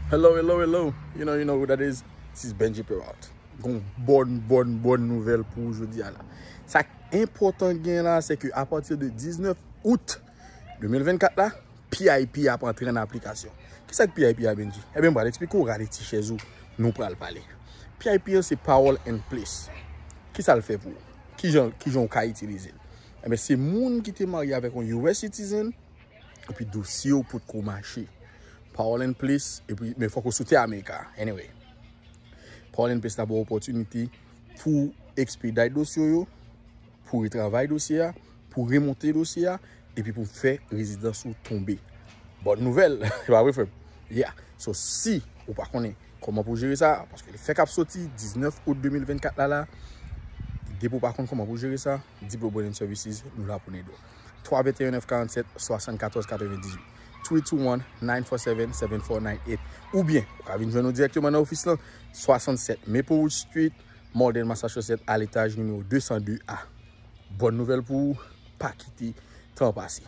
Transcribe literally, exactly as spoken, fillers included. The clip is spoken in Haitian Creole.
Hello, hello, hello. You know, you know who that is. This is Benji Peralt. Gon bòn, bòn, bòn nouvèl pou ou jodi a la. Sa k enpòtan gen la, se ke apati de diznèf out de mil vennkat la, P I P ap antre an aplikasyon. Kisa k P I P a, Benji? Ebyen, m pral eksplike w, rale ti chèz ou, nou pral pale. P I P an se Parole in Place. Kisa l fè pou ou? Kijan, kijan w ka itilize l? Ebyen, se moun ki te marye avèk yon U S citizen, epi dosye w potko mache. Parole in Place, epi, men fòk ou sou tè Amerika. Anyway, Parole in Place la ba w opòtinite pou expedite dosye w yo, pou retravay dosye a, pou remonte dosye a, epi pou fè rezidans ou tonbe. Bòn nouvèl, se pa vre, frè m? Yeah. So, si ou pa konnen kòman pou jere sa, paske li fèk ap soti diznèf out de mil vennkat la, la, depi w pa konn kòman pou jere sa, Diplo Branding Services, nou la pou n ede w. Twa venteyen nèf karannsèt swasannkatòz katrevendizuit. Three two one, nine four seven, seven four nine eight. Oubyen, ou ka vin jwenn nou dirèkteman nan ofis lan, swasannsèt Maplewood Street, Malden, Massachusetts, a letaj nimewo de san de A. Bòn nouvèl pou ou, pa kite tan pase.